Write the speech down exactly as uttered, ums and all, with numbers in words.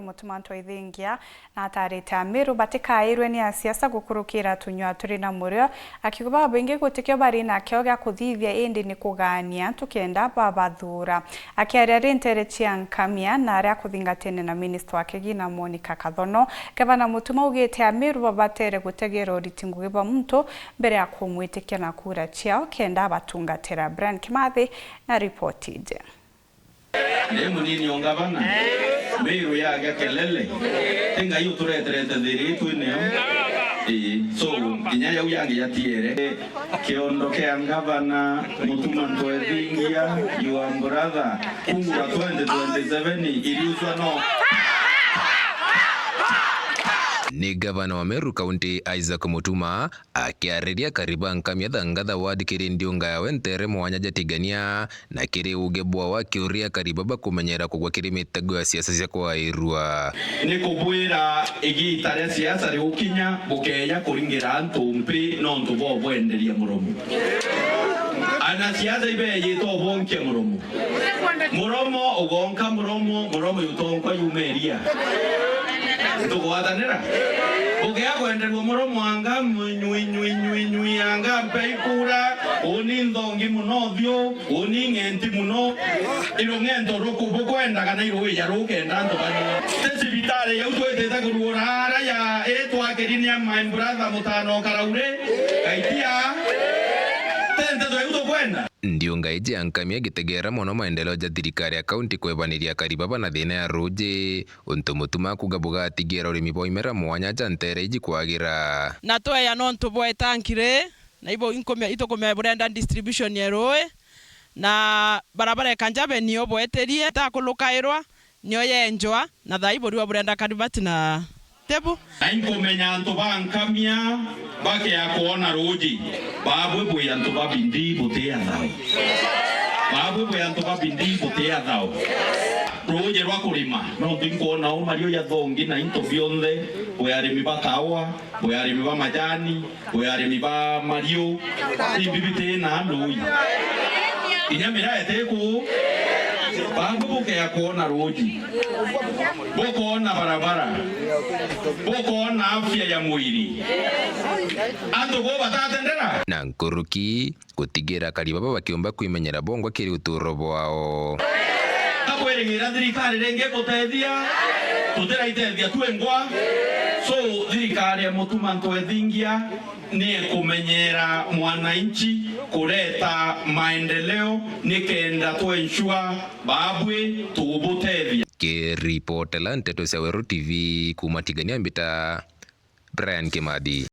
Mutuma Ntwaithingia na atarite Amiru batikairwe ni asiasa gukurukira tunyua turi na murio, akiuga babaingi gutikio bari nakio gia kuthithia, indi ni kugania tukenda babathura. Akiaria ari ntere cia Nkamia na aria akuthingatene na minista wa kigina Monica Kathono, Gavana Mutuma augite Amiru babatere gutegera uriti ngugi bwa muntu mbere ya kumwitikia na kura ciao kenda abatungatira. Brian Kimathi na ripoti iji. Ni munini o ngavana, Miru yagia kelele. Ti Ngai utureterete thiri ii twi nio. Ii, so, kinya jau yangi jatiere. Kiondo kia ngavana Mutuma Ntwaithingia, your brother, kura twenty twenty-seven iriucwa no. Ni gavana wa Meru County, Isaac Mutuma, akiariria akari ba Nkamia Thangatha ward kiri ndiunga yawe ntere mwanya ja Tigania, na kiri uge bwawe akiuria akari baba kumenyera kugwa kiri mitego ya siasa cia kwairua. Ni kubwira igiita ria siasa rigukinya, bukeeja kuringira antu mpi nontu bwa ubwenderia muromo. Ana siasa ibeejite ubonkia muromo. Muromo ugonka muromo, muromo yutonkwa yuma iria. Tugwatanira? Ukea kwenderua muromo anga nywi, nywi, nywi, nywi, anga mpe ikura, uni nthongi muno thiu, uni ng'enti muno. Irung'ento ruku bukwenda kana iruija rukenda antu banyua? Ti cibitari yau twitite kuruura ara ya itwakiri ni ya my brother mutano karaure, gaitia. Ti nteto yau tukwenda. Ndiunga iji ya Nkamia igitegera mono maendeleo ja thirikari ya kaunti kwebaniria akari baba na thina ya ruuji, untu Mutuma akuga bugatigira urimi bwa imera mwanya ja ntere iji kwagira. Na tweya nontu bwa itanki ri, na ibo inkumia, itukumia burenda distribution ya ruui, na barabara ya Kanjabe nio bweterie itakulukairwa, nio yenjwa, na thaa ii buriwa burenda karibati na tebu. Na inkumenya antu ba Nkamia bakea kwona ruuji, babwe bwi antu ba bidii butia thao. Babwe bwi antu ba bidii butia thao. Ruuji rwa kurima, nontu inkwona u mario ya thongi na into bionthe, bwi arimi ba kaua, bwi arimi ba majani, bwi arimi ba mariu, imbi biti na ndui. Kinya miraa iti kuu. Bambi bukea kwona ruuji. Bukoona barabara. Bukoona afya ya mwiri. Antu kuu batatendera. Na nkuruki, gutigira akari baba bakiumba kwimenyera bongwa kiri uturo bwao. Takwirigira thirikari ringi gutethia, tutiraitethia twingwa. So, thirikari ya Mutuma Ntwaithingia ni ikumenyera mwananchi kureta maendeleo nikenda twensua babwi tubutethia. Kiripotela Nteto cia Weru T V kuuma Tigania, mbita Brian Kimathi.